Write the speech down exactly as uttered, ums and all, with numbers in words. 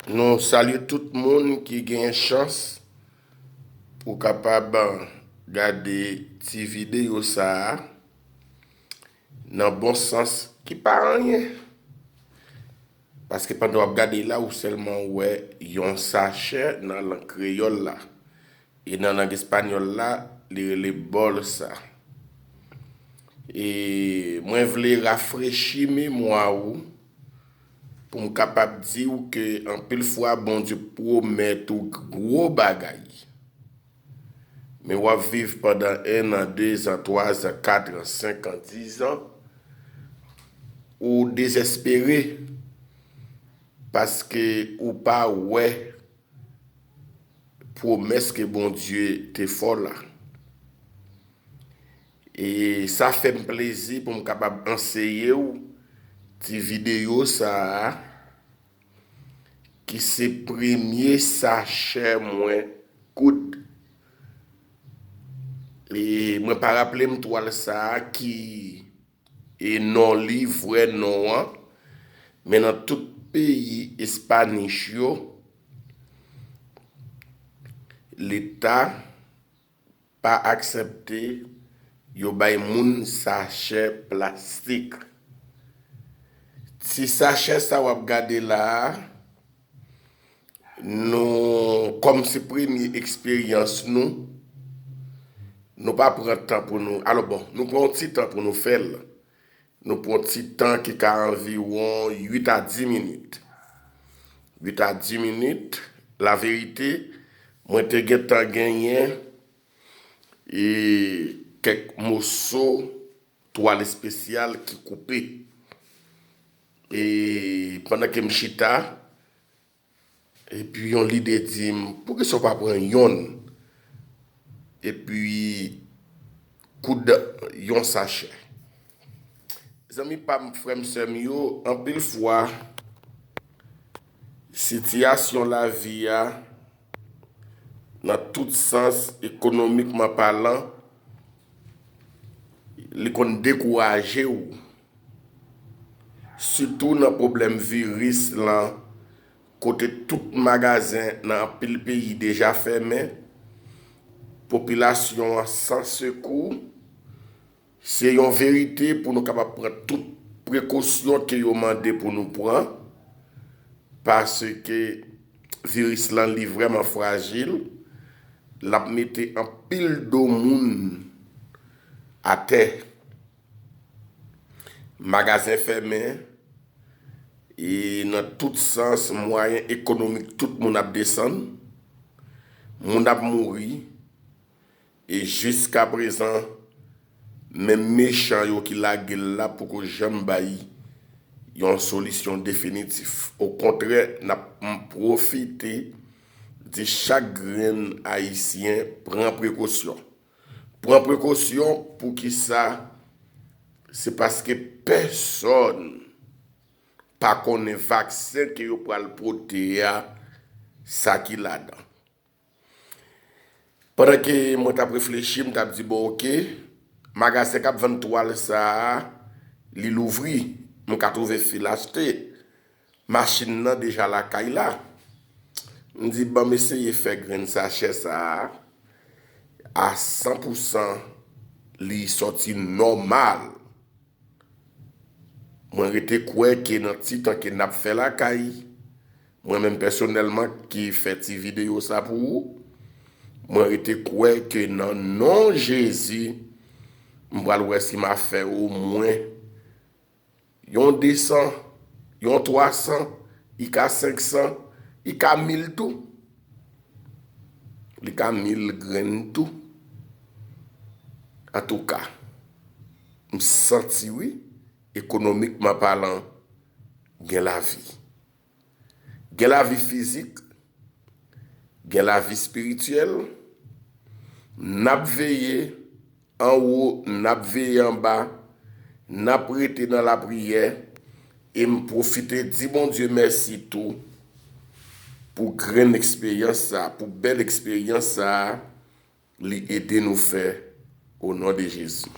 Nou salye tout moun ki gen chans pou kapab gade ti videyo sa a nan bon sans ki pa anyen. Paske pandan w ap gade la, ou sèlman wè yon sachè nan lang kreyòl la. E nan lang espanyòl la, li rele bolsa. E mwen vle rafrechi memwa ou pou m kapab di w ke anpil fwa Bondye pwomèt ou gwo bagay. Men w ap viv pandan en an, de zan, twa zan, kat an, senk an, diz an, ou dezespere paske ou pa wè pwomès ke Bondye te fè w la. E sa fè m plezi pou m kapab anseye w ti videyo sa a, ki se premye sachè mwen koud. E mwen pa raple m twal sa a ki e non li, vrè non an, men nan tout peyi Espanich yo, Leta pa aksepte yo bay moun sachè plastik. Ti sachè sa w ap gade la a, nou, kòm se premye eksperyans nou, nou pa pran tan pou nou, alò bon, nou pran yon ti tan pou nou fè l. Nou pran yon ti tan ki ka anviwon uit a dis minit. Uit a dis minit, laverite, mwen te gentan genyen e kèk moso twal espesyal ki koupe. E pandan ke m chita, epi yon lide di m, poukisa w pa pran yonn epi koud yon sachè? Zanmi pa m, frè m, sè m yo, anpil fwa, sitiyasyon lavi a, nan tout sans, ekonomikman palan, li konn dekouraje w. Sitou nan pwoblèm viris lan, kote tout magazen nan anpil peyi deja fèmen, popilasyon an san sekou, se yon verite pou nou kapab pran tout prekosyon ke yo mande pou nou pran, paske viris lan li vrèman frajil, l ap mete anpil do moun atè. Magazen fèmen, e nan tout sans, mwayen ekonomik tout moun ap desann, moun ap mouri, e jiskaprezan, menm mechan yo ki lage l la poko janm bay yon solisyon definitif. Okontrè, n ap pwofite di chak grenn Ayisyen pran prekosyon. Pran prekosyon, poukisa? Se paske pèsonn pa konnen vaksen ke yo pral pote a, sa ki ladan. Pandan ke mwen t ap reflechi, m t ap di, bon, oke, magazen k ap vann twal sa a, li louvri, m ka twouve fil achte. Machin nan deja lakay la. M di, ban m eseye fè grenn sachè sa a a san pou san, li sòti nòmal. Mwen rete kwè ke nan ti tan ke n ap fè lakay, mwen menm pèsonèlman ki fè ti videyo sa pou ou, mwen rete kwè ke nan non Jezi, m pral wè si m a fè omwen yon de san, yon twa san, i ka senk san, i ka mil tou. Li ka mil grenn tou. Antouka, m santi wi, ekonomikman palan, gen lavi. Gen lavi fizik, gen lavi espirityèl. N ap veye anwo, n ap veye anba, n ap rete nan lapriyè, e m pwofite di Bondye mèsi tou pou grenn eksperyans sa, pou bèl eksperyans sa, li ede nou fè, o non de Jezi.